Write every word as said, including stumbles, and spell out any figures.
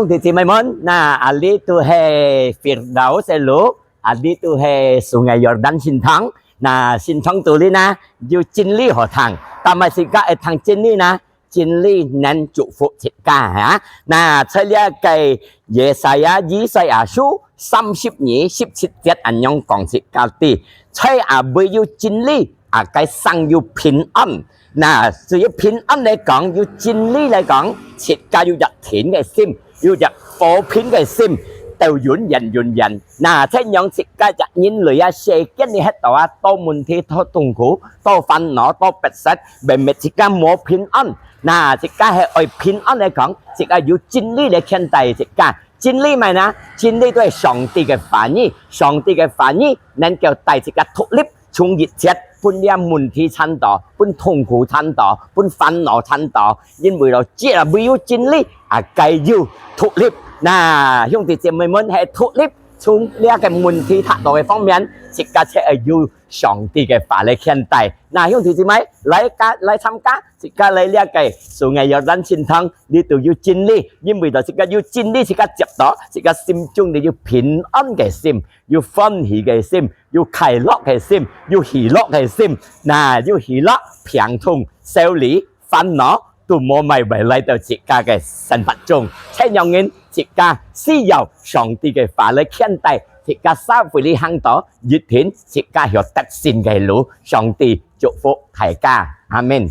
兄弟姊妹們，那啊，這都係Firdaus个路，啊，這都係Sungai Yordan聖堂。那聖堂肚裡呢，有真理好聽，但係自家愛聽真理呢，真理能祝福自家哈。那在這个Yesaya，以賽亞書三十二十七節恁樣講自家知，在啊，唯有真理 啊，該生有平安。那至於平安來講，有真理來講，自家有一定个心，有一和平个心，到永遠永遠。那在讓自家一人類啊，世間裡歇到啊，多問題、多痛苦、多煩惱、多迫切，明明自家無平安。那自家係愛平安來講，自家有真理來牽帶自家。真理麼个呢？真理都係上帝个話語，上帝个話語能夠帶自家脫離 從一切分這問題纏到，分痛苦纏到，分煩惱纏到，因為了，只要唯有真理啊，該有脫離。那兄弟姊妹們，係脫離從這个問題太多个方面，自家就愛有上帝个話來牽帶。那兄弟姊妹，來加，來參加，自家來這个Sungai Yordan聖堂，這都有真理，因為了自家有真理，自家接到，自家心中裡有平安个心，有歡喜个心， 有快樂个心，有喜樂个心，那有喜樂、病痛、愁慮、煩惱，都無麼个會來到自家个生活中。恁樣人，自家需要上帝个話來牽帶，自家社會裡行到，一定自家有得勝个路。上帝祝福大家，阿們。